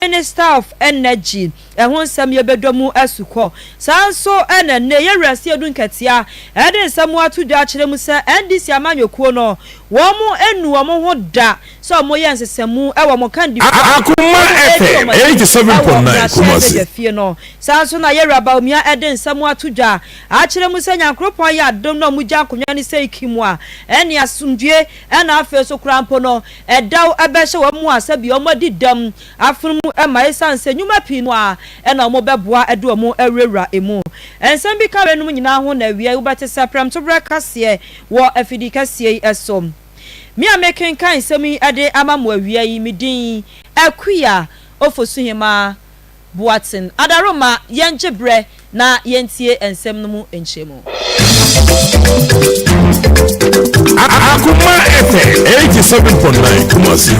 Minister of Energy ɛho nsɛm yɛbɛdɔ mu asukɔ. Saa nso na nnɛ Yɛwura Asiedu Nketia de nsɛm ato dwa akyerɛ mu sɛ NDC amanyɔkuo no wɔn nnu wɔn ho da sɛ wɔn yɛ nsesamu wɔ wɔn kandifoɔ a Akoma wɔn redi FM wɔn anim wɔ 87.9 mmarahyɛ Kumasi. badwafie no. Saa nso na Yɛwura Bawumia de nsɛm ato dwa akyerɛ mu sɛ Nyankoropɔn yɛ adom na wɔn gya nkonwa no sɛ kim a ɛne asomdwie ɛna afei nso koraa mpo no ɛdɛw bɛhyɛ wɔn a sɛbi wɔn adi dɛm afono mu ma esiane sɛ nnwuma pii no ara na wɔbɛboa de wɔn awurawura mu. Nsɛm bi ka weinom nyinaa ho na awiei wobɛte sɛ prɛmtoberɛ kaseɛ wɔ afidi kɛseɛ yi so. Me a mekenkan nsɛm yi de ama mo awia yi, me din Akua Ofosuhemaa Boateng. Adaworoma, yɛngye berɛ na yɛntie nsɛm no mu nkyerɛmu. Akoma FM 87.9 Kumasi.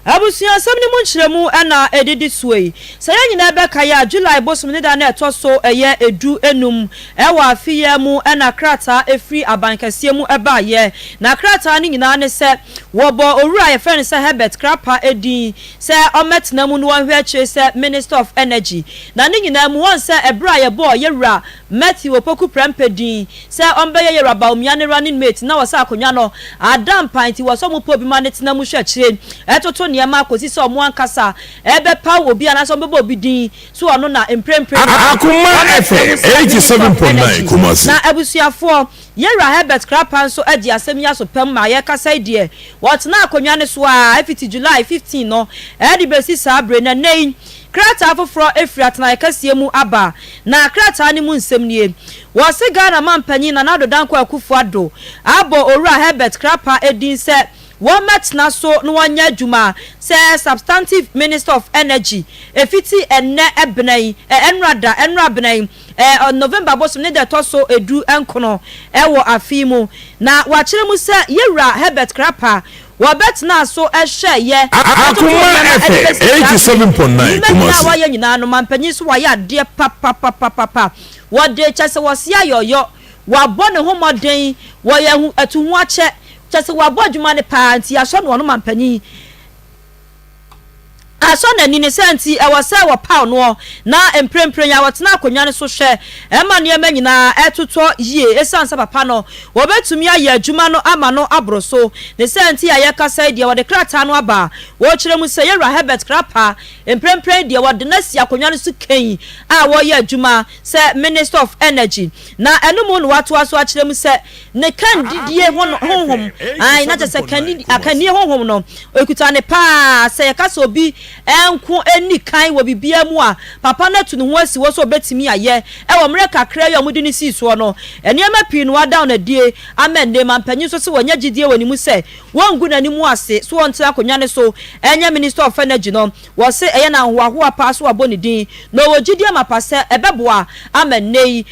Abusuasɛm no mu nkyerɛmu na ɛdidi soɔ yi. Sɛ yɛn nyinaa bɛkae a, July bosome ne da no a ɛtɔ so ɛyɛ du num wɔ afe yi ara mu na krataa firi aban kɛseɛ mu baeɛ. Na krataa no nyinaa ne sɛ wɔbɔɔ owura a yɛfrɛ no sɛ Herbert Krapa din sɛ ɔmmɛtena mu na wɔnhwɛ akyire sɛ Minister of Energy. Na ne nyinaa mu wɔn sɛ ɛberɛ a yɛbɔɔ Yɛwura Matthew Opoku Prempeh din sɛ ɔmbɛyɛ Yɛwura Bawumia ne running mate na wɔsɛ akonnwa no ada mpan nti wɔsɛ wɔpɛ obi ma no tena mu hwɛ akyire toto nneɛma kɔsi sɛ wɔn ankasa bɛpaw obi anaasɛ wɔbɛbɔ obi din so ɔno na mprempren no Akoma ɔmmɛtena mu FM sɛ Minister of 87.9 Energy. Kumasi. Na abusuafoɔ, Yɛwura Herbert Krapa nso adi asɛm yi aso pɛm ma yɛrekasa yi deɛ, wɔtenaa akonnwa no so ara fiti July 15 no de bɛsi saa bere, na nnɛ yi krataa foforɔ firi atenaeɛ kɛseɛ mu aba, na krataa no mu nsɛm nie, Wɔse Ghana manpanyin Nana Addo Dankwa Akufo-Addo abɔ Owura Herbert Krapa din sɛ wɔmmɛtena so na wɔnyɛ adwuma sɛ Substantive Minister of Energy ɛfiti ɛnnɛ ɛbena yi, ɛnora da, ɛnora bena yi, November bosom ne da ɛtɔ so du nkono wɔ afe yi mu. Na wɔakyerɛ mu sɛ Yɛwura Herbert Krapa wɔbɛtenaa so hwɛeɛ totoo Akoma nneɛma de FM bɛsi saa bere yi. 87.9 Nnwuma nyinaa a Kumasi. wɔayɛ nyinaa no, mampanyin so wɔayɛ adeɛ papapapapa. Wɔde kyɛ sɛ wɔse ayɔyɔ, wɔabɔ ne ho mmɔden, wɔyɛ atuhoakyɛ, kyɛ sɛ wɔabɔ adwuma no paa nti yɛasɔ no ɔno mampanyin. Asɔ n'ani, ne saa nti ɛwɔ sɛ wɔpaw noɔ, na mprempren a ɔtena akonnwa no so hwɛ ma nneɛma nyinaa totɔ yie. Esiane sɛ papa no wɔbɛtumi ayɛ adwuma no ama no aboro so, ne saa nti a yɛrekasa yi deɛ wɔde krataa no aba a wɔrekyerɛ mu sɛ Yɛwura Herbert Krapa mprempren deɛ wɔde no asi akonnwa no so kann a wɔreyɛ adwuma sɛ Minister of Energy, na ɛno mu na wɔatoa so akyerɛ mu sɛ Ne kandidie ho no honhom, ae, na kyerɛ sɛ kandi, akannie honhom no, ɛkuta no paa. Sɛ yɛka sɛ obi nko nni kan wɔ biribiara mu a, papa no atu ne ho asi hɔ sɛ ɔbɛtumi ayɛ. Wɔ mmerɛ kakra yi a wɔde no sii soɔ no, nneɛma pii na wɔada no adie ama nnɛ. Mampanyin nso sɛ wɔanya gyidie wɔ ne mu sɛ wɔngu n'anim ase sɛ ɔntena akonnwa no so nyɛ Minister of Energy no. Wɔse ɛyɛ no ahohoahoa paa sɛ wɔabɔ ne din, na ɔwɔ gyidie amapa sɛ ɛbɛboa ama nnɛ yi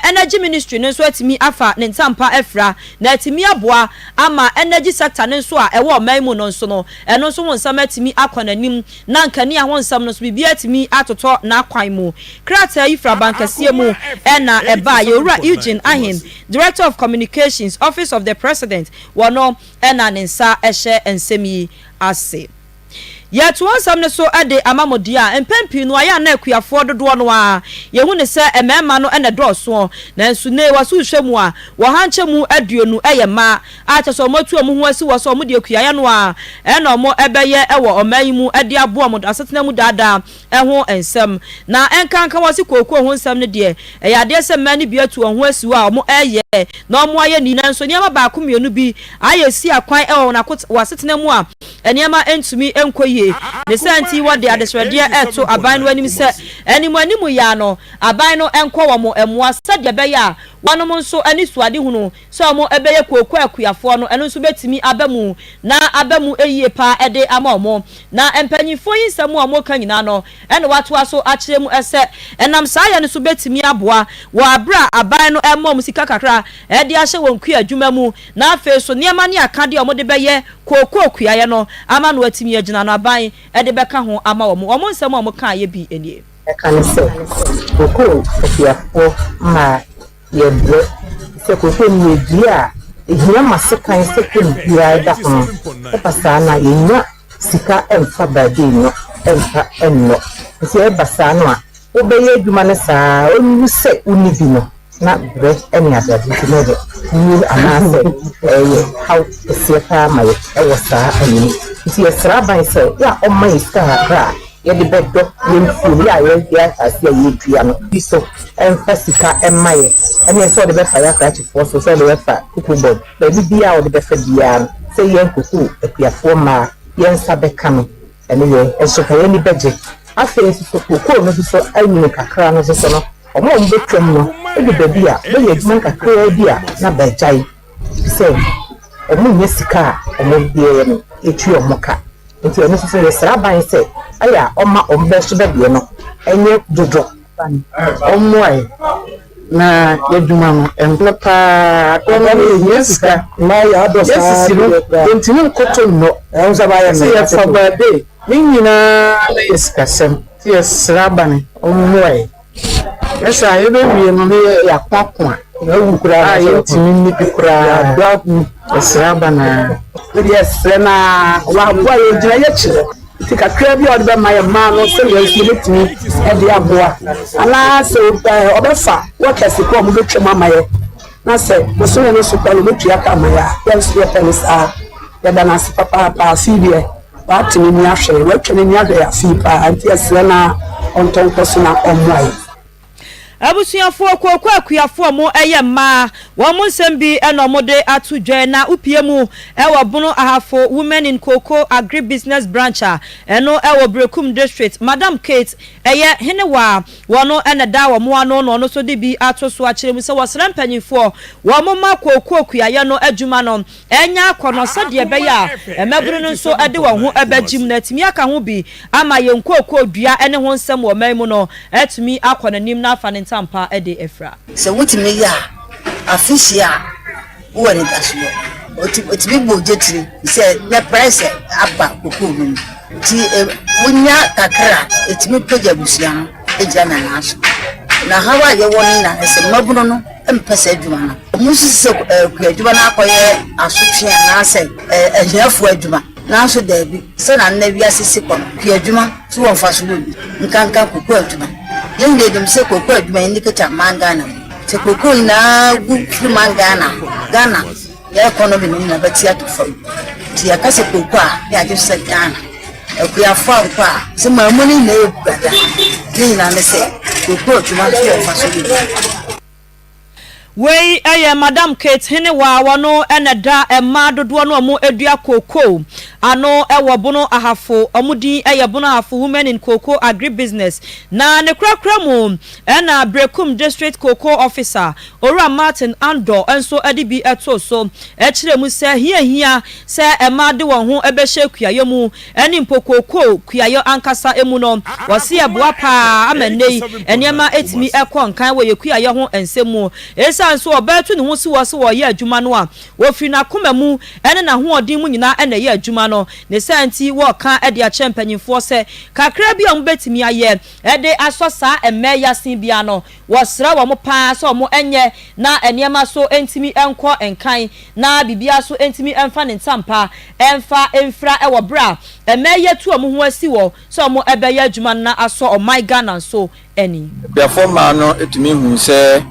Energy Ministry no nso atumi afa ne ntampa afira na atumi aboa ama energy sector no nso a ɛwɔ ɔman mu no nso no, ɛno nso ho nsɛm atumi akɔ n'anim na nkanea ho nsɛm no nso biribiara atumi atotɔ n'akwan mu. Krataa yi firi abankɛseɛ mu na ɛbaeɛ. Owura Eugene Ahin, Director of Communications, Office of the President, wɔ no na ne nsa hyɛ nsɛm yi ase. Yɛtoa nsɛm no so de ama mo deɛ a, mpɛn pii no ayɛ a na akuafoɔ dodoɔ no ara yɛhu no sɛ mmarima no na ɛdɔɔsoɔ. Nanso nnɛ yi wɔ so wohwɛ mu a, wɔ ha nkyɛmu 20 yɛ mmaa a kyerɛ sɛ wɔatu wɔn ho asi hɔ sɛ wɔde akuayɛ no ara na wɔbɛyɛ wɔ ɔman yi mu de aboa wɔn asetena mu daadaa ho nsɛm. Na ɛnkanka wɔ se kookoo ho nsɛm no deɛ, ɛyɛ adeɛ sɛ mmaa no bi atu wɔn ho asi hɔ a wɔreyɛ na wɔayɛ no yie. Nanso nneɛma baako mmienu bi ayɛ si akwan wɔ wɔn akot wɔ asetena mu a nneɛma ntumi nkɔ yie. Ne saa nti wɔde adesrɛdeɛ reto aban no anim sɛ animuanimu yi ara no, aban no nkɔ wɔn mmoa sɛdeɛ ɛbɛyɛ a wɔnom nso anisoadehunu sɛ wɔbɛyɛ kooko akuafoɔ no, ɛno nso bɛtumi aba mu, na aba mu yie pa ara de ama wɔn. Na mpanimfoɔ yi nsɛm a wɔreka nyinaa no, ɛna wɔatoa so akyerɛ mu sɛ, ɛnam saa yɛ no so bɛtumi aboa wɔ aberɛ a aban no rema wɔn sika kakra de ahyɛ wɔn kua adwuma mu, na afei nso nneɛma ne akadeɛ a wɔde bɛyɛ kooko kuayɛ no ama no atumi agyina no, aban de bɛka ho ama wɔn. Wɔn nsɛm a wɔkaeɛ bi nie. Ɛka ne sɛ, kookoo akuafoɔ ma Yɛbrɛ sɛ kookoo no yɛdua a, ɛhia ma sekan sɛ tɛm biara da ho. Ɛba saa no a, yɛnya Sika mfa baabi nnɔ, ɛmfa nnɔ. Nti ɛba saa no a, wobɛyɛ adwuma no saa ara, ɔnwu sɛ wonni bi no, na brɛ ne adeade nti na ɛyɛ wuo anaasɛ ɛyɛ haw kɛseɛ paa ma yɛ wɔ saa ɛno mu. Nti yɛsrɛ aban sɛ yɛ a ɔmma yɛ sika kakra a yɛde bɛdɔ yɛn mfuo no, yɛ a yɛyɛ asase a yɛdua no bi so mfa sika mma yɛ, ɛne sɛ ɔde bɛfa yɛ akrakyefoɔ so, sɛ ɔde bɛfa cocoa board, baabi biara a ɔde bɛfa biara no, sɛ yɛn cocoa akuafoɔ mmaa yɛn nsa bɛka no, ɛno yɛ nso ka yɛn ani bɛgye. Afei nso so cocoa no nso so anyini kakra no nso so no, wɔn a wɔbɛtwam no du baabi a wɔyɛ adwuma no kakraa bi a na wɔagyae, efisɛ wɔnnya sika a wɔde yɛ no tua wɔn ka. Nti ɛno nso so yɛsrɛ aban sɛ ɛyɛ a ɔmma wɔn bɛ so bɛdeɛ no nyɛ dodo. Ɔmmoa yɛ na yɛadwuma no ɛmmerɛ paa adɔ no yɛhia sika yɛsisi no yɛntumi nkoto nnɔ sɛ yɛfa baade ne nyinaa no yɛ sikasɛm nti yɛsrɛ aban ɔmmoa yɛ. Nyɛ saa a, yɛbɛwie no na yɛakoakoa a yɛntumi nni bi koraa. Yɛsrɛ aba no ara. Me deɛ srɛ no ara, waboa yɛn, ɔgyina yɛn akyi. Nti kakra bi a ɔde bɛma yɛn mmaa no sɛdeɛ nso yɛbɛtumi de aboa. Anaa sɛ ɔbɛfa workers koraa a wɔbɛtwam ama yɛn na sɛ bosome no so koraa na wɔbɛtua ka ama yɛn a, yɛn nso yɛpɛ no saa. Yɛda no ase papaapa. Afei deɛ wate n'ani ahwɛ yɛn, watwa n'ani ahwɛ yɛn afei paa, nti yɛsrɛ no ara ɔntɔ nkɔ so na ɔmmoa yɛn. Abusuafoɔ, kooko akuafoɔ a wɔyɛ mmaa, wɔn nsɛm bi na wɔde ato dwa na wopue mu wɔ Bono Ahafo Women in Cocoa Agribusiness Branch a ɛno wɔ Berekum District. Madam Kate ɛyɛ Henewa, wɔn na ɛda wɔn ano na ɔno nso de bi ato so akyerɛ mu sɛ wɔsrɛ mpanyinfoɔ wɔn mma kooko kuayɛ no adwuma no Ɛnyɛ akɔnnɔ sɛdeɛ ɛbɛyɛ a mmabunu no nso de wɔn ho bɛgyem na atumi aka ho bi ama yɛn kookoo dua ne ho nsɛm wɔ ɔman mu no atumi akɔ n'anim na afa ne ntampa de afira. Sɛ wotumi yɛ a, afe hyia a, wowɔ anidasoɔ. Otumi bɔ ogya tiri sɛ nɛ price aba kokoo no mu. Nti wonya kakra a, ɛtumi pagya abusua no gyina ne nan so. Na haw a yɛwɔ no nyinaa ne sɛ mmabunu no mpɛ saa adwuma no. Wɔsusu sɛ kuadwuma no akɔyɛ asotwe anaasɛ ahiafoɔ adwuma, nanso daabi. Sɛnea nnɛ wiase si kɔ no, kuadwuma so wɔ mfaso wɔ bi, nkanka kokoo adwuma. Yɛn nyinaa nim sɛ kokoo adwuma indicate man Ghana mu. Sɛ kokoo nyinaa gu firi man Ghana a, Ghana yɛn economy no nyinaa bɛte ato fam. Nti yɛka sɛ kokoo a, ne yɛagye so sɛ Ghana. Akuafo ankɔ a, sɛ man mu no nyinaa yɛ dada. Ne nyinaa ne sɛ kokoo adwuma so wɔ mfaso wɔ bi. Wei yɛ Madam Kate Henewa a ɔno na ɛda mmaa dodoɔ no a wɔdua kookoo ano wɔ Bono Ahafo. Wɔn din yɛ Bono Ahafo Women in Cocoa Agribusiness. Na ne korakora mu na Berekum District Cocoa Officer, Owura Martin Andor nso de bi too so kyerɛɛ mu sɛ hia hia sɛ mmaa de wɔn ho bɛhyɛ kuayɔ mu ne mpo kookoo kuayɔ ankasa mu no, wɔse ɛboa pa ara ama nnɛ yi nneɛma tumi kɔ nkan wɔ yɛn kuayɔ ho nsɛm mu. Esiane sɛ ɔbaa tu ne ho si hɔ sɛ ɔreyɛ adwuma no a, ɔfiri n'akoma mu ne n'ahoɔden mu nyinaa na ɛyɛ adwuma no. Ne saa nti, wɔreka de akyerɛ mpanimfoɔ sɛ kakra bi a wɔbɛtumi ayɛ de asɔ saa mmaa yi asen biara no, wɔsrɛ wɔn pa ara sɛ wɔnyɛ na nneɛma so ntumi nkɔ nkan na biribiara nso ntumi mfa ne ntampa mfa mfira wɔ berɛ a mmaa yi atu wɔn ho asi hɔ sɛ wɔbɛyɛ adwuma no na asɔ ɔman Ghana nso ani. Akuafoɔ mmaa no tumi huu sɛ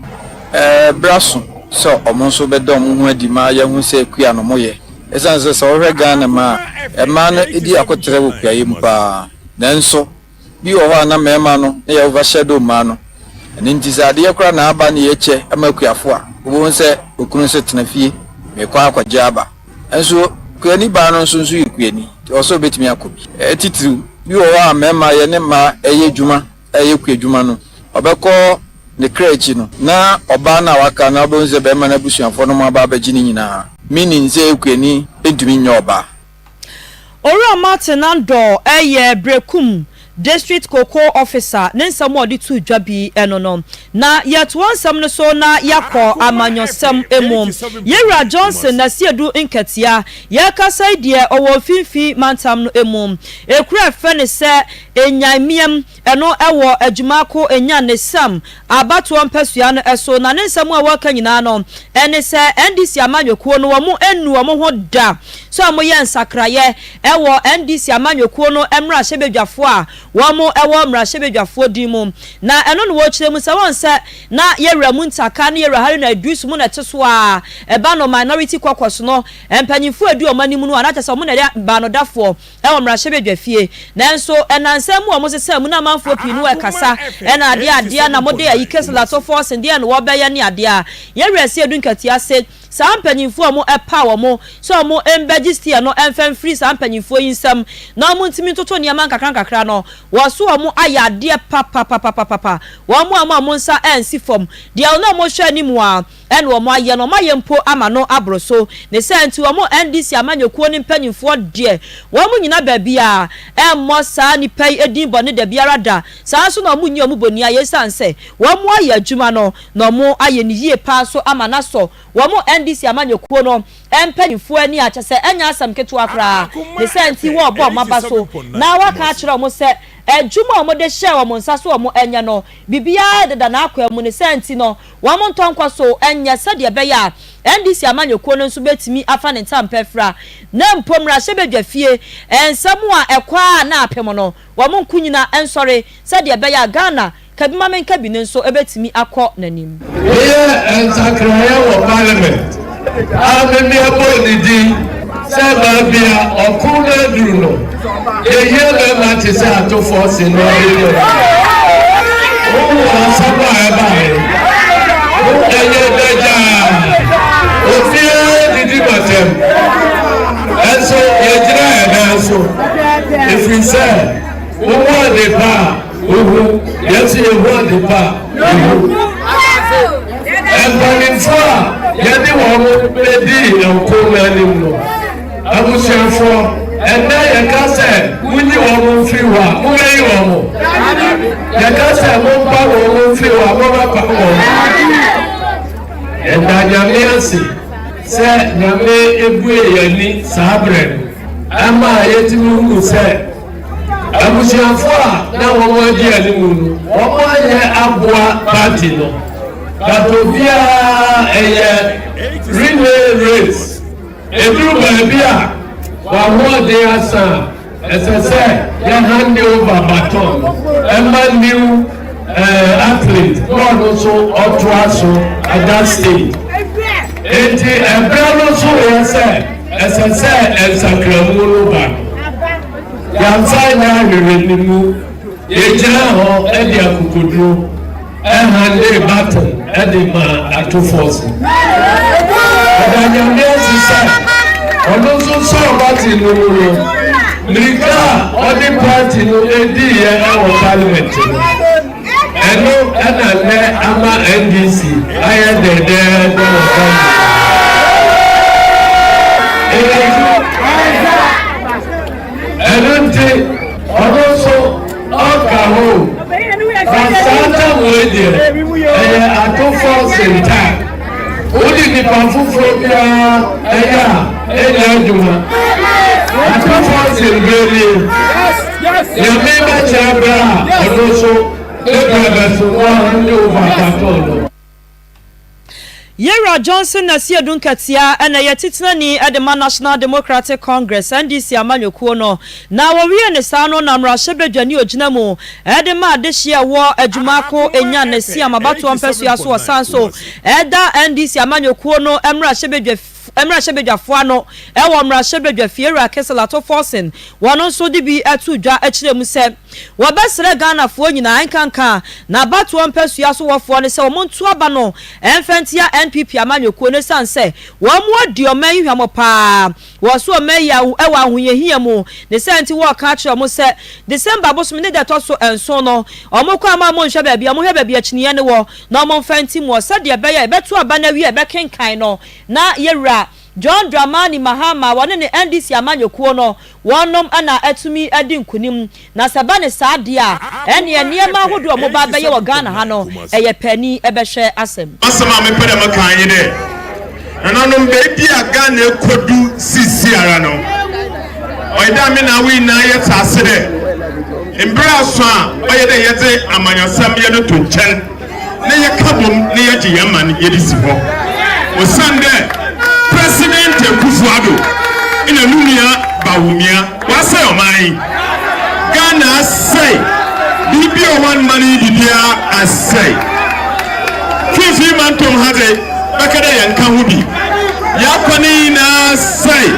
berɛ aso sɛ wɔn nso bɛda wɔn ho adi ma yɛahu sɛ kua no wɔyɛ. Ɛsiane sɛ sɛ wohwɛ Ghana mu a, mmaa no di akoterɛ wɔ kuayɛ mu pa ara. Nanso Bi wɔ hɔ a na mmarima no na yɛ overshadow mmaa no. Ɛno nti sɛ adeɛ koraa na aba na yɛkyɛ ma akuafo a, wobɛhu sɛ okunu nso tena fie, merekɔ akɔgye aba. Nso kuani baa no nso nso yɛ kuani, nti ɔwɔ sɛ ɔbɛtumi akɔ bi. Titiriw, bi wɔ hɔ a mmarima yɛne mmaa yɛ adwuma, yɛ kuadwuma no, ɔbɛkɔ ne kra akyi no, na ɔbaa no a waka no, wobɛhu sɛ barima no abusuafoɔ no aba abɛgye ne nyinaa. Meaning sɛ kuani ntumi nyɛ ɔbaa. Owura Martin Andor yɛ Berekum District Cocoa Officer ne nsɛm a ɔde too dwa bi no no. Na yɛtoa nsɛm no so na yɛakɔ amanyɔsɛm mu. Yɛwura Johnson Nasiedu Nkatia, yɛrekasa yi deɛ ɔwɔ Mfimfini Mantam no mu. Ekuro a yɛfrɛ no sɛ Enyaimiam, ɛno wɔ Adwumako Enyan ne Sam abatoɔ mpasua no so. Na ne nsɛm a ɔreka nyinaa no ne sɛ NDC amanyɔkuo no wɔn nnu wɔn ho da sɛ wɔyɛ nsakraeɛ wɔ NDC amanyɔkuo no mmarahyɛbadwafoɔ a wɔn wɔ mmarahyɛbadwafoɔ din mu. Na ɛno na wɔrekyerɛ mu sɛ wɔn sɛ na Yɛwura Muntaka ne Yɛwura Haruna Iddrisu mu na ɛte so ara ɛba no Minority Caucus no mpanyinfoɔ a ɛdi wɔn anim no a na kyerɛ sɛ wɔn na ɛyɛ baanodafoɔ wɔ mmarahyɛbadwafie. Nanso nnansa mu a wɔsesaa mu na amanfoɔ pii no rekasa ɛna adeɛ adeɛ na mode ayi Kesla to forcing deɛ na wɔbɛyɛ ne adeɛ a Yɛwura Asiedu Nkatia se Saa mpanyimfoɔ a wɔpaw wɔn sɛ wɔmmɛgye steer no mfa mfiri saa mpanyimfoɔ yi nsam na wɔntumi ntoto nneɛma nkakrankakra no, wɔso wɔayɛ adeɛ papapapapapa. Wɔn amma wɔn nsa ansi fam. Deɛ na wɔhwɛ anim ara na wɔayɛ no, wɔayɛ mpo ama no aboro so. Ne saa nti, wɔn NDC amanyɔkuo no mpanyimfoɔ deɛ, wɔnnyina baabiara mmɔ saa nnipa yi din bɔne dabiara da. Saa ara nso na wɔnyi wɔn boniayɛ esiane sɛ wɔayɛ adwuma no na wɔayɛ no yie paa nso ama no asɔ wɔn NDC amanyɔkuo no mpanyinfoɔ ani a kyɛsɛ ɛnyɛ asɛm ketewa koraa. Ne saa nti wɔrebɔ wɔn aba so na wɔaka akyerɛ wɔn sɛ adwuma a wɔde hyɛɛ wɔn nsa so wɔn nyɛ no biribiara deda n'akwaa mu ne saa nti no wɔn ntɔ nkɔ so nyɛ sɛdeɛ ɛbɛyɛ a NDC amanyɔkuo no nso bɛtumi afa ne ntampɛ afira na mpo mmarahyɛbadwafie nsɛm a ɛkɔ a na apem no wɔn nko nyina nsɔre sɛdeɛ ɛbɛyɛ a Ghana Ka-bi-ma-menka-bi no nso bɛtumi akɔ n'anim. Meyɛ nsakraeɛ wɔ parliament a memea bɔɔ ne din sɛ baabi a ɔko no aduru no, yɛhia bɛrima te sɛ Ato Forson na ɔde yɛ Wohu asɛm a ɛbaeɛ? Wo ɛyɛ dagyaa. Obiara didi m'atɛm. Ɛnso yɛgyina yɛn nan so, ɛfiri sɛ wohu ade pa a, Wohu, yɛn nso yɛhu ade pa a, yɛhu. Mpanimfoɔ a yɛde wɔn bɛdii nko no anim no, abusuafoɔ, ɛnnɛ yɛka sɛ monyi wɔn mfiri hɔ a, mobɛyi wɔn? Yɛka sɛ mompa wɔn mfiri hɔ a, mobɛpa wɔn? Yɛda Nyame ase sɛ Nyame ebue yɛn ani saa berɛ no, ɛma yɛtumi hunu sɛ Abusuafo a na wɔn adi anim no, wɔn ayɛ aboa party no, but obiara ɛyɛ relay race. Eduru baabi a w'ahoɔden asa a, ɛsɛ sɛ yɛ hand over baton no ɛma new eh, athlete na ɔno nso ɔtoa so at that stage. Enti ɛberɛ no nso yɛ sɛ ɛsɛ sɛ nsakramu no ba no. Yɛamfa anyɛ ahwehwɛnimu, yɛgyinaa hɔ de akokoduro handee baton de maa Ato Forson. Yɛda Nyame ase sɛ ɔno nso sɔɔ baton no mu no, mmirika a ɔde party no diiɛ wɔ parliament no, Ɛno na nnɛ ama NDC ayɛ dɛdɛɛdɛ wɔ Ghana. Ɛno nti, ɔno nso ɔka ho. Na saa tam wei deɛ, ɛyɛ atofoɔ sentan. Wode nipa foforɔ biara ɛyɛ a, ɛnyɛ adwuma. Atofoɔ sen berɛ nie. Nyame bɛkyerɛ berɛ a ɔno nso ne berɛ bɛso na wahande over baton no. Yewura Johnson Nasiedu Nkatia na ɛyɛ titenani de ma National Democratic Congress, NDC, amanyɔkuo no. Na wɔwiee no saa no na mmarahyɛbadwani ogyina mu de ma adehyeɛ a ɛwɔ Adwumako Enyan Nasiam abatoɔ mpasua so ɔsan so da NDC amanyɔkuo no mmarahyɛbadwa mmarahyɛbadwafoɔ ano wɔ mmarahyɛbadwafie Wura Kessel Ato Forson wɔn nso de bi too dwa kyerɛɛ mu sɛ wɔbɛsrɛ Ghanafoɔ nyinaa nkanka n'abatoɔ mpasua so wɔfoɔ no sɛ wɔn nto aba no mfa ntia NPP amanyɔkuo no ɛsiane sɛ wɔn adi ɔman yi hwammɔ paa wɔ so ɔman yi wɔ ahohiahia mu ne saa nti wɔreka akyerɛ wɔn sɛ December bosome ne da ɛtɔ so nson no wɔn kɔ ama wɔn nhwɛ baabi a wɔhwɛ baabi akyiniiɛ no wɔ na wɔn mfa nti mu wɔ sɛdeɛ ɛbɛyɛ a yɛbɛto aba no awie a yɛbɛkenkan no na yɛwura. John Dramani Mahama wɔne ne NDC amanyɔkuo no wɔnom na atumi adi nkunim. Na sɛ ɛba no saa deɛ a, ɛneɛ nneɛma ahodoɔ a wɔba abɛyɛ wɔ Ghana ha no, ɛyɛ paani bɛhwɛ asɛm. M'asɛm a mepɛ dɛ mekã nye dɛ, nananom, beebi a Ghana ekodu seseiara no, ɔyɛ dɛ a me na awo nyina yɛtse ase dɛ mber aso a ɔyɛ dɛ yɛdze amanyɔsɛm yɛdze to nkyɛn na yɛka bɔ mu na yɛgye hɛn man yɛdze si hɔ osiandɛ President Akuffo Addo na no nua Bawumia wɔasɛe ɔman yi. Ghana asɛe, biribi a ɔwɔ man yi biribiara asɛe. Finimfin mantam ha dze bɛka dɛ yɛnka ho bi. Yɛakɔ ne nyinaa asɛe.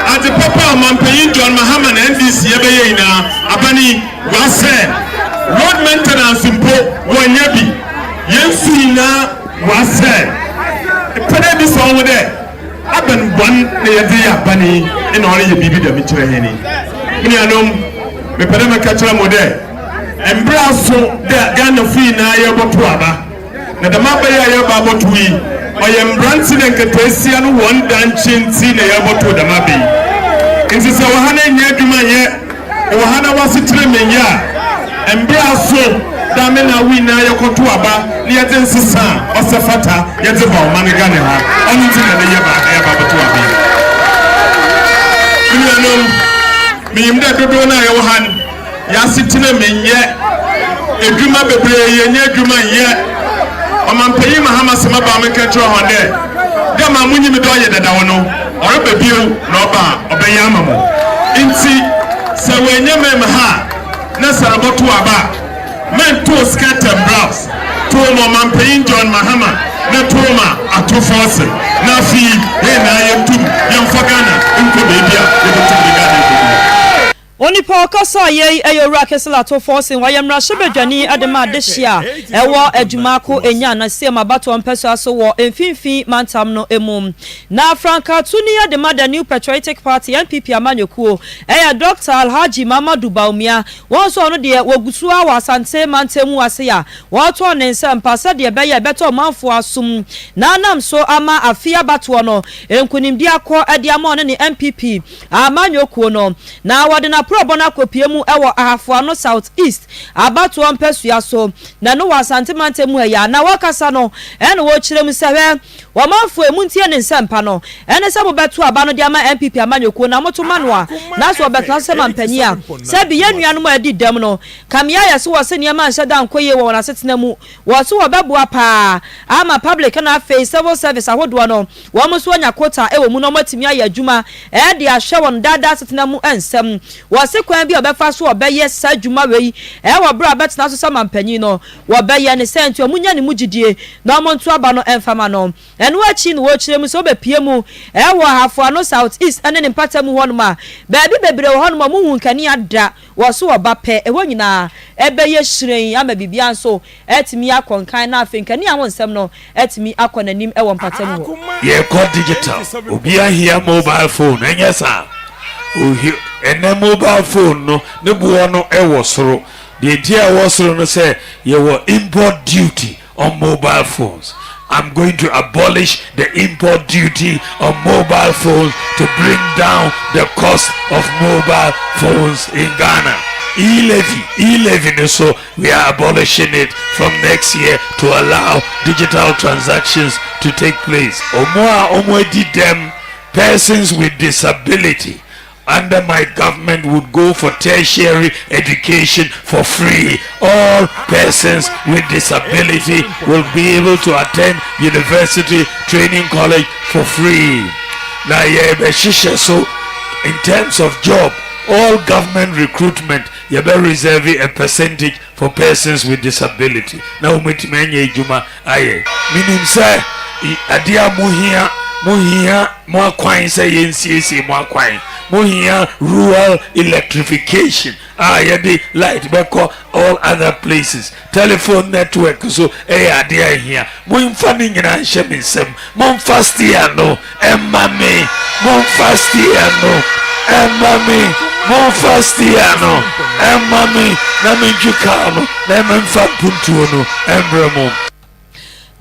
Adze papa a Ɔmampanyin John Mahama na NDC yɛbɛyɛ nyinaa aban yi Wɔasɛɛ road maintenance mpo wɔnnyɛ bi, hɛn nsu nyina wɔasɛɛ. Epɛ dɛ ebisa woho dɛ, aban bɔn na yɛdze yɛ aban yi na ɔreyɛ biribi dɛm kyerɛ hɛn yi? Mo nuanom, mepɛ dɛ meka kyerɛ mo dɛ, mber aso dɛ Ghanafo nyina yɛbɔtow aba. Na dɛm aba yi a yɛreba abɔtow yi, ɔyɛ mberantsɛ na nkataasia no hɔn dankye ntsi na yɛrobɔtow dɛm aba yi. Ntsi sɛ ewɔ ha na ennya edwuma nnyɛ, ewɔ ha na w'asetsena mu nnyɛ a, mber aso dɛ ame na awo nyina yɛkɔtow aba na yɛdze nsesa a ɔsɛ fata yɛdze ba ɔman Ghana ha. Ɔno ntsi na ndɛ yɛba yɛreba abɔtow aba yi. Mo nuanom, minyim dɛ dodow no a yɛwɔ ha no, Y'asetena mu nnyɛ edwuma beberee yennya edwuma nnyɛ. Ɔmampanyin Mahama se maba menka nkyerɛ hɔn dɛ, dɛ ma munyim dɛ ɔyɛ dadaw no, ɔreba bio na ɔba a ɔbɛyɛ ama mo. Ntsi sɛ oennya mem ha a na sɛ robɔtow aba a, menntow skirt and blouse, tow ma Ɔmampanyin John Mahama na tow ma Ato Forson na afei hɛn nyinaa yɛntum yɛmfa Ghana nkɔ beebi a yebotum de Ghana ekodu. Onipa a ɔkasaa yei yɛ Owura Kessel Ato Forson, ɔyɛ mmarahyɛbadwani de ma adehye a ɛwɔ Adumaako Enyan Asiam abatoɔ mpɛsoa so wɔ Mfinfin mantam no mu. Na frankaatuni de ma The New Patriotic Party, NPP, amanyɔkuo yɛ Dɔkta Alhaji Mamadu Bawumia. Wɔn nso ɔno deɛ wɔgu so ara wɔ Asante mantam mu ase a wɔretɔn ne nsɛmpa sɛdeɛ ɛbɛyɛ a ɛbɛtɔ ɔmanfoɔ asom na anam so ama afe abatoɔ no nkunimdie akɔ de ama ɔne ne NPP Amanyɔ kuo no, na wɔde n'aporɔbɔ no akɔpue mu wɔ Ahafoano South East abatoɔ mpasua so, na ɛno wɔ Asante mantam mu ha yi a na wɔrekasa no ɛna wɔrekyerɛ mu sɛ hwɛ ɔmanfoɔ yi montie ne nsɛmpa no ɛne sɛ mobɛto aba no de ama NPP amanyɔ kuo na moto ma no a na sɛ ɔbɛtena so sɛ mampanyin a sɛbi yɛn nuanom a adi dɛm no kamea yɛ so wɔ se nneɛma nhyɛ da nkɔ yie wɔ wɔn asetena mu Wɔ so wɔbɛboa paa ama public na afei civil service ahodoɔ no wɔn nso anya quota wɔ mu na wɔn atumi ayɛ adwuma de ahwɛ wɔn daa daa asetena mu nsɛm. Wɔ se kwan bi a wɔbɛfa so wɔbɛyɛ saa adwuma wei wɔ berɛ a wɔbɛtena so sɛ manpanyin no wɔbɛyɛ ne saa nti wɔn nya ne mu gyidie na wɔn nto aba no mfa ma no. Ɛno akyi no wɔkyerɛ mu sɛ wobɛpue mu wɔ Ahafoano South East ne ne mpata mu hɔnom a baabi bebree wɔ hɔnom a wɔnhu nkanea da. Wɔ so ɔba pɛ, ɛhɔ nyinaa bɛyɛ hyerɛnn ama biribiara nso atumi akɔ nkan na afei nkanea ho nsɛm no atumi akɔ n'anim wɔ mpatamu hɔ. Yɛkɔ digital, obiara hia mobile phone, ɛnyɛ saa? Ohi, ɛnɛ mobile phone no ne boɔ no wɔ soro. Deɛ nti a ɛwɔ soro no sɛ yɛwɔ import duty on mobile phones. I'm going to abolish the import duty on mobile phones to bring down the cost of mobile phones in Ghana. E-levy, e-levy, so we are abolishing it from next year to allow digital transactions to take place. Omoa omo them persons with disability under my government would go for tertiary education for free. All persons with disability will be able to attend university training college for free. Now, so in terms of job, all government recruitment, you better reserve a percentage for persons with disability. Now, wɔatumi anya adwuma ayɛ. Menim sɛ adeɛ a mohia, mohia mo akwan sɛ yɛnsiesie mo akwan, mohia rural electrification a yɛde light bɛkɔ all other places, telephone network nso ɛyɛ adeɛ a ɛhia. Momfa ne nyinaa nhyɛ me nsam. Momfa steer no mma me. Momfa steer no mma me. Momfa steer no mma me na mentwi kaa no na memfa mpuntuo no mbrɛ mo.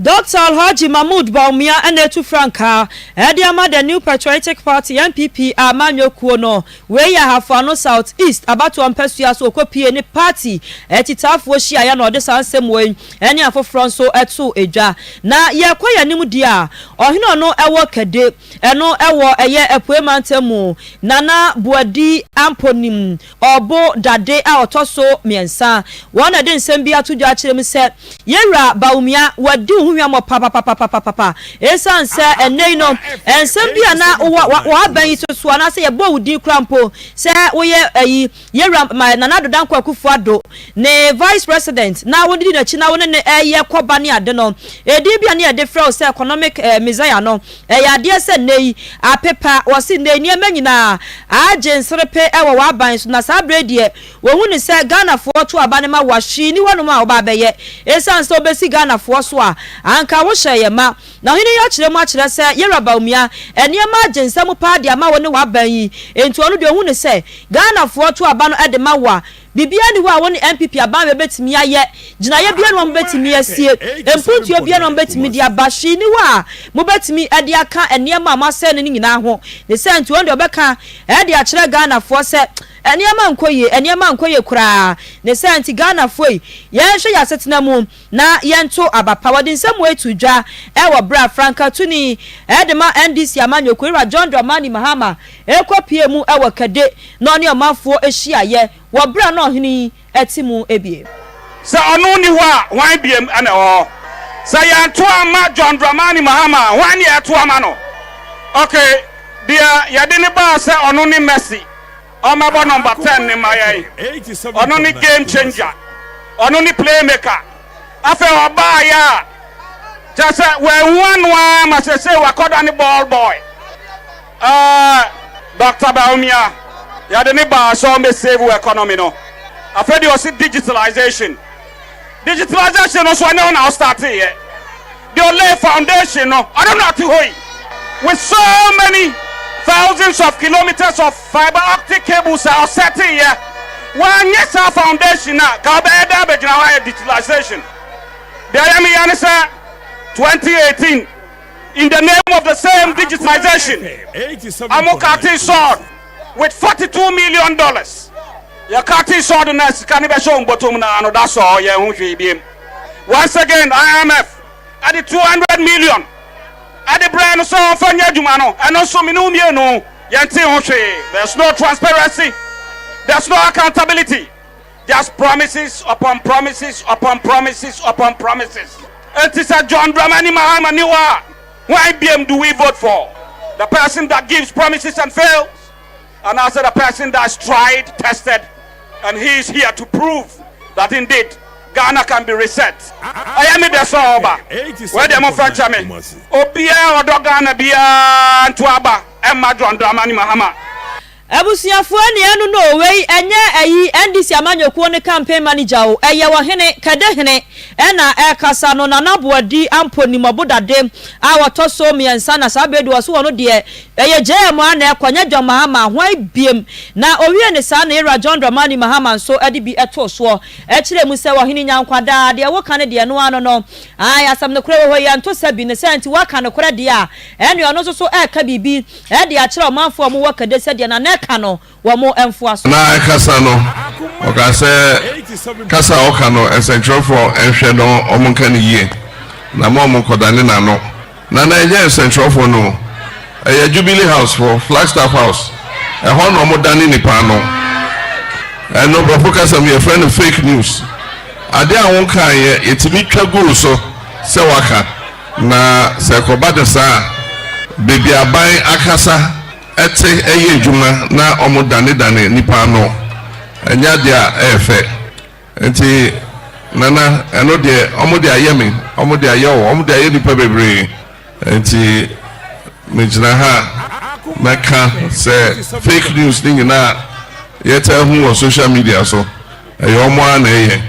Dɔkta Alhaji Mahmood Bawumia na atu frankaa de ama The New Patriotic Party, NPP, amanyɔ kuo no. Wei yɛ Ahafo Ano South East abatoɔ mpasua so ɔkɔpie ne party atitaafoɔ hyiaeɛ na ɔde saa nsɛm wei ne afoforɔ nso too dwa. Na yɛrekɔ yɛn anim deɛ a, ɔhene ɔno wɔ Kade, ɛno wɔ ɛyɛ Apuei mantam mu, Nana Boadi Amponim Ɔbo dade a ɔtɔ so miɛnsa. Wɔn na ɛde nsɛm bi ato dwa akyerɛ mu sɛ, Yɛn wura Bawumia, wadi wo ho hwammɔ papapapapapa. Esiane sɛ ɛnnɛ yi no, nsɛm bi a na wowɔ w'aban yi so so anaasɛ yɛbɔɔ wo din koraa mpo sɛ woyɛ ayi, yɛn wura Nana Addo Dankwa Akufo Addo ne Vice President na wodidi n'akyi na wo ne no reyɛ kɔba ne ade no, edin bi a na yɛde frɛ wo sɛ Economic Messiah no, Ɛyɛ adeɛ sɛ nnɛ yi, apepa, wɔse nnɛ yi nneɛma nyinaa agye nserepe wɔ w'aban so na saa berɛ yi deɛ wɔhu no sɛ Ghanafoɔ to aba no ma wo a hwee nni hɔnom a woba abɛyɛ. Ɛsiane sɛ wobɛsi Ghanafoɔ so a anka wohyɛɛ yɛn ma. Na ɔhene yi akyerɛ mu akyerɛ sɛ Yɛwura Bawumia, nneɛma agye nsa mu paa de ama wo ne w'aban yi, enti ɔno deɛ ɔhu no sɛ Ghanafoɔ to aba no de ma wo a Biribiara nni hɔ a wo ne NPP aban wei bɛtumi ayɛ, gyinaeɛ biara nni hɔ a mobɛtumi asie, mpuntuo biara nni hɔ a mobɛtumi de aba, hwee nni hɔ a mobɛtumi de aka nneɛma a moasɛe no no nyinaa ho. Ne saa nti, ɔno deɛ ɔbɛka de akyerɛ Ghanafoɔ sɛ nneɛma nkɔ yie, nneɛma nkɔ yie koraa. Ne saa nti, Ghanafoɔ yi, yɛnhwɛ yɛn asetena mu na yɛnto aba pa. Wɔde nsɛm wei too dwa wɔ berɛ a frankatuni de ma NDC amanyɔkuo, Owura John Dramani Mahama rekɔpue mu wɔ Kade na ɔne ɔmanfoɔ hyiaeɛ wɔ berɛ a na ɔhene yi te mu bie. Sɛ ɔno nni hɔ a, hwan biom na ɛwɔ hɔ? Sɛ yɛanto amma John Dramani Mahama a, hwan ne yɛto ama no? Ok, deɛ yɛde no baa sɛ ɔno ne Messi, ɔmmɛbɔ number ten no mma yɛn. Ɔno ne game changer, ɔno ne play maker. Afei ɔbaeɛ a, kyerɛ sɛ wanhu ano ara ma seesei wakɔdane ball boy. Ɛɛ Doctor Bawumia, yɛde ne baa sɛ ɔmmɛ save wo economy no. Afei deɛ ɔse digitalization. Digitalization no nso ɛnyɛ wo na wo starteeɛ. Deɛ ɔlay foundation no, ɔno na ɔte hɔ yi. With so many thousands of kilometers of fiber optic cables a ɔsɛteeɛ. Wanyɛ saa foundation no a, ka ɔbɛyɛ dɛn abɛgyina hɔ ayɛ digitalization? Deɛ ɛyɛ me ya ne sɛ 2018, In the name of the same digitization, ɔmo cutting sword with 42 million dollars. Yɛ cutting sword na sika no bɛhyɛ wɔn bɔtɔ mu na ano da sɔɔ yɛn ho hwee biem. Once again, IMF ɛde 200 million ɛde brɛ no sɛ ɔmfa nyɛ adwuma no, ɛno nso me ne wo mmienu yɛntee ho hwee. There's no transparency, there's no accountability. Just promises upon promises upon promises upon promises. Enti sɛ John Dramani Mahama ni hɔ a, hwan biam do we vote for? The person that gives promises and fails? Anaasɛ the person that's tried, tested and he is here to prove that indeed Ghana can be reset? Ɛyɛ me dɛ sɛ ɔba. Wei deɛ momfa nkyɛ me. Obiara a ɔdɔ Ghana biara nto aba mma John Dramani Mahama. Abusuafoɔ nea ɛno no o, wei ɛnyɛ ɛyi NDC amanyɔkuo no campaign manager o, ɛyɛ ɔhene, Kɛde hene ɛna ɛrekasa no, Nana Boadi Ampo nim ɔbodade a ɔtɔ so miɛnsa na saa berɛ deɛ ɔse ɔno deɛ ɛyɛ JM ara na ɛkɔ nyɛ John Mahama, hwan biem? Na ɔwie ne saa na yɛwura John Dramani Mahama nso de bi too soɔ kyerɛɛ mu sɛ ɔhene nya nkwa daa, deɛ woka no deɛ ɛno ara no no, ae asɛm nokorɛ wɔ hɔ yi ɛnto sɛ bi, ne saa nti woaka nokorɛ deɛ a ɛneɛ ɔno nso so ɛreka biribi de akyerɛ ɔmanfoɔ a wɔwɔ Kade sɛ deɛ Nana ɛka no wɔn mfoa so. Na ɛkasa no, ɔkaa sɛ kasa a ɔka no nsɛnkyerɛwfoɔ nhwɛ na wɔnka no yie na ma wɔnkɔdane n'ano. Na na ɛnyɛ nsɛnkyerɛwfoɔ no o, ɛyɛ Jubilee House foɔ, Flagstaff House, ɛhɔ na wɔdane nnipa ano. Ɛno borɔfo kasa mu yɛfrɛ no fake news. Adeɛ a wonkaeɛ yɛtumi twa gu wo so sɛ woaka. Na sɛ ɛkɔba no saa a, baabi a aban akasa te yɛ adwuma na wɔdanedane nnipa ano, ɛnyɛ adeɛ a ɛyɛ fɛ. Nti Nana, ɛno deɛ wɔde ayɛ me, wɔde ayɛ wo, wɔde ayɛ nnipa bebree. Nti megyina ha a mɛka sɛ fake news no nyinaa a yɛtaa hu wɔ social media so, ɛyɛ wɔn ara na ɛyɛ.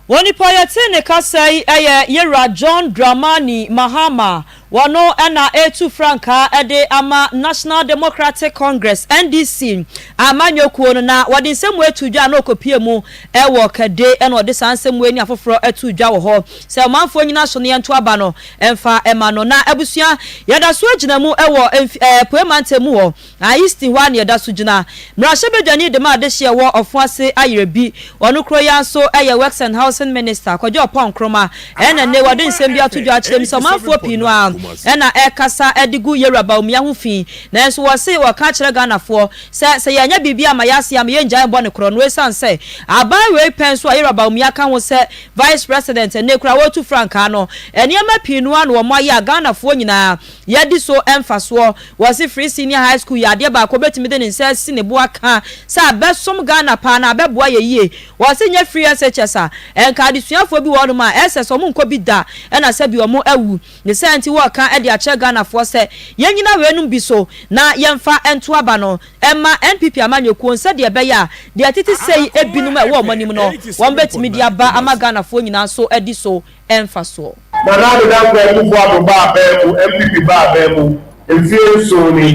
Onipa a yɛtee ne kasa yi yɛ Yewura John Dramani Mahama. Wɔno na ɛretu frankaa de ama National Democratic Congress, NDC, amanyɔ kuo no na wɔde nsɛm wei too dwa a na ɔkɔpue mu wɔ Kade na ɔde saa nsɛm wei ne afoforɔ too dwa wɔ hɔ sɛ ɔmanfoɔ nyina so no yɛnto aba no mfa ma no. Na abusua yɛda so gyina mu wɔ Apuei mantam mu hɔ. Na Easton hɔ ara na yɛda so gyina. Mmarahyɛbadwani de ma adehye a ɛwɔ Ɔfo ase Ayerɛbi. Ɔno koro yi ara nso yɛ Works and Housing Minister, Kwadwo Ɔpɔn Nkrumah. Ɛna nnɛ wɔde nsɛm bi ato dwa akyerɛ mu sɛ ɔmanfoɔ pii no ara na ɛrekasa de gu Yɛwura Bawumia ho fi. Nanso wɔse wɔreka akyerɛ Ghanafoɔ sɛ sɛ yɛanyɛ biribi amma yɛase ama yɛngyae mbɔ no korɔ no esiane sɛ aban wei pɛn so a Yɛwura Bawumia ka ho sɛ Vice President ɛnnɛ koraa wɔretu frankaa no nneɛma pii no ara na wɔayɛ a Ghanafoɔ nyinaa Yɛadi so mfasoɔ. Wɔse Free Senior High School yɛ adeɛ baako a obɛtumi de ne nsa asi ne bo aka sɛ abɛsom Ghana paa na abɛboa yɛ yie. Wɔse nyɛ Free SHS a, ɛnka adesuafoɔ bi wɔ hɔnom a ɛsɛ sɛ wɔn nkɔ bi da na sɛbi wɔn awu. Ne saa nti wɔreka de akyerɛ Ghanafoɔ sɛ yɛnyina weinom bi so na yɛmfa nto aba no mma NPP amanyɔkuo sɛdeɛ ɛbɛyɛ a deɛ ɛtete sei binom a ɛwɔ wɔn anim no wɔbɛtumi de aba ama Ghanafoɔ nyinaa nso adi so mfasoɔ. Nana Addo Dankwa Akufo Addo baa abɛn mu, NPP baa abɛn mu mfeɛ nson ni.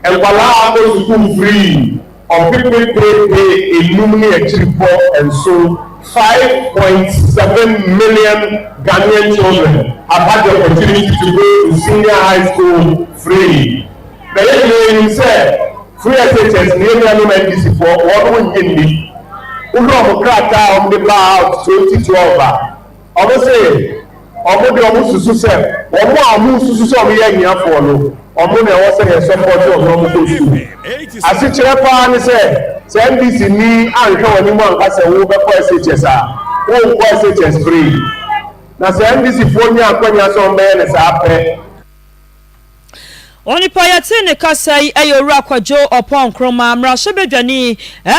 Nkwadaa a akɔ sukuu firii ɔpepepepe enum ne akyiripɔ nson, 5.7 million Ghanaian children have had the opportunity to go to senior high school free. Na yɛn nyinaa nim sɛ free SHS no yɛn nuanom NDC foɔ wɔn nnye nni. Wohwɛ wɔn krataa a wɔde baa out 2012 a, Wɔn se wɔn deɛ wɔn susu sɛ wɔn a wɔn susu sɛ wɔn yɛ ahiafoɔ no wɔn na ɛwɔ sɛ yɛ sɔpɔte wɔn na wɔn kɔ sukuu. Asekyerɛ paa ne sɛ, sɛ NDC ni anhwɛ w'anim anka sɛ wo bɛkɔ SHS a, wo nkɔ SHS free. Na sɛ NDC foɔ nya akwanya sɛ wɔn bɛyɛ no saa pɛ, Onipa a yɛtee ne kasa yi yɛ Owura Kwadwo Ɔpɔn Nkrumah, mmarahyɛbadwani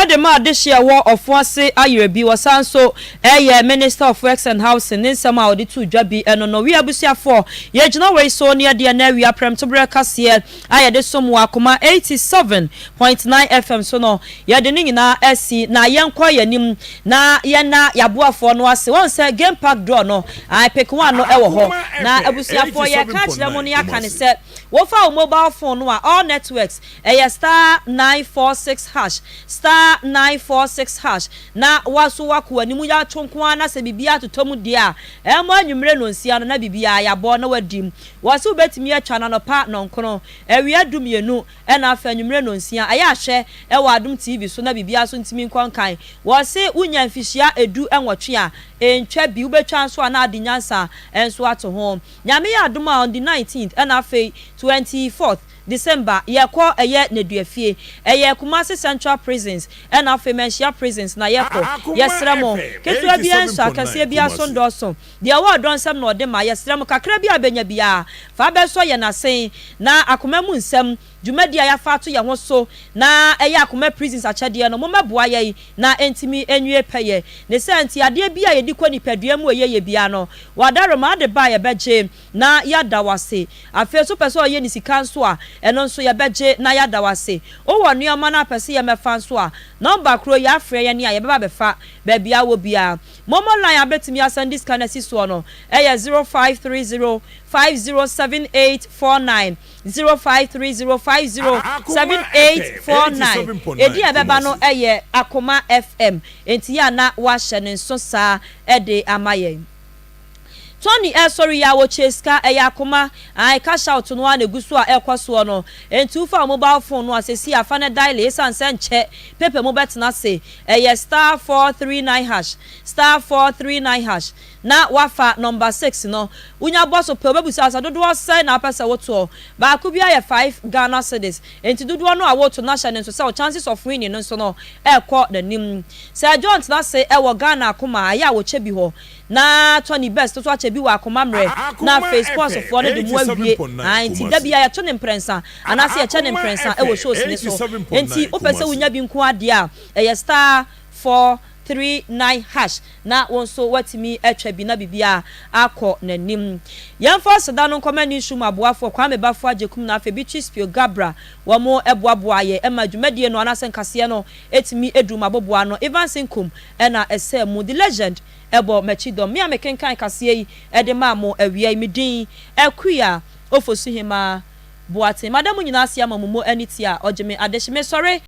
de ma adehye a ɛwɔ Ɔfo ase Ayerɛbi. Ɔsan nso yɛ Minister of Works and Housing. Ne nsɛm a ɔde too dwa bi no no. Wia abusuafoɔ, yɛgyina wei so ne yɛde ɛnnɛ awia prɛmtoberɛ kaseɛ a yɛde som wɔ Akoma 87.9 FM so no, yɛde ne nyinaa asi na yɛnkɔ yɛn anim na yɛnna yɛaboafoɔ no ase. Woahu sɛ Game Park draw no, ae, pick one no wɔ hɔ. Na abusuafoɔ, yɛreka akyerɛ mo na yɛaka no sɛ, wofa wo mobile phone no a, all networks, ɛyɛ star 946 hash, star 946 hash, na woaso woakɔ w'anim, yɛato nko ara na sɛ biribiara totɔ mu deɛ a, ɛmmɔ anwummere nnɔnsia no na biribiara yɛabɔ na woadi. Wɔse wobɛtumi atwa no anɔpa nnɔnkono, awia dumienu, Ɛna afei anwumerɛ nonsia, ɛyɛ a hwɛ wɔ Adom TV so na biribiara nso ntumi nkɔ nkan. Wɔse wonya mfihyia ɛdu nwɔtwe a, ɛntwa bi, wobɛtwa nso a na ade nyansa nso ato ho. Nyame yɛ adom a on the 19th ɛna afei 24th December yɛkɔ ɛyɛ Nneduafie, ɛyɛ Kumasi Central Prisons ɛna afei Manhyia Prisons na yɛkɔ. Yɛsrɛ mo, ketewa biara nsɔ, akɛseɛ biara nso ndɔɔso. Deɛ ɔwɔ ɔdɔ nsam na ɔde ma. Yɛsrɛ mo, kakra bi a bɛnya biara, fa bɛsɔ yɛn asen, na akoma mu nsɛm, dwumadie a yɛafa ato yɛn ho so, na ɛyɛ akoma prisons akyɛdeɛ no, mommɛboa yɛn na ɛntumi nwie pɛyɛ. Ne saa nti, adeɛ biara a yɛdi kɔ nipadua mu a ɛyɛ yie biara no, w'adaroma ade ba a yɛbɛgye na yɛada wo ase. Afei nso wopɛ sɛ ɔyɛ ne sika nso a, ɛno nso yɛbɛgye na yɛada wo ase. Wowɔ nnoɔma na wopɛ sɛ yɛmmɛfa nso a, nɔmba koro yi afrɛ yɛn a yɛbɛba abɛfa baabi a wowɔ biara. Momo line a bɛtumi asɛnde sika no asi soɔ no yɛ 0530 507849, 0530 507849. Edin a ɛbɛba no yɛ Akoma FM, enti yɛ a na woahyɛ no nso saa de ama yɛn. Tony ɛresɔre yi a wɔkyɛ sika, ɛyɛ Akoma, ae, cash out no ara na ɛgu so a ɛrekɔ soɔ no. Enti wofa wo mobile phone no a, seesei a fa no diale, ɛsiane sɛ nkyɛ paper mu bɛtena ase Ɛyɛ star 439 hash, star 439 hash, na woafa number six no. Wonya bɔ so pɛ, wɔbɛbisa wo sɛ dodoɔ sɛn na wopɛ sɛ wotoɔ. Baako biara yɛ five Ghana cedis. Enti dodoɔ no a woto no ahyɛ no nso sɛ wo chances of winning no nso no ɛrekɔ n'anim. Sir John tena ase wɔ Ghana akoma a, ɛyɛ a wɔkyɛ bi hɔ. Na Tony Best nso akyɛ bi wɔ akoma mmerɛ, na afei sports foɔ no de mu awie. Ae, nti da biara yɛto no mprɛnsa. Anaasɛ yɛkyɛ no mprɛnsa wɔ shows no so. Enti wopɛ sɛ wonya bi nko ara deɛ a, ɛyɛ star 439 hash na wo nso woatumi atwa bi na biribiara akɔ n'anim. Yɛmfa aseda no nkɔma Newsroom aboafoɔ, Kwame Baffour Agyekum na afei Beatrice Pio Gabra. Wɔboaboa yɛn ma dwumadie no anaasɛ nkaseɛ no tumi duru m'aboboa ano. Evans Nkum na ɛsɛɛ mu. The Legend bɔ m'akyi dɔm. Me a mekenkan kaseɛ yi de maa mo awia yi, me din Akua. Ofosuhemaa Boateng. Mada mo nyinaa ase ama mo mo ani tia a ɔgye me adehye. Mesɔre.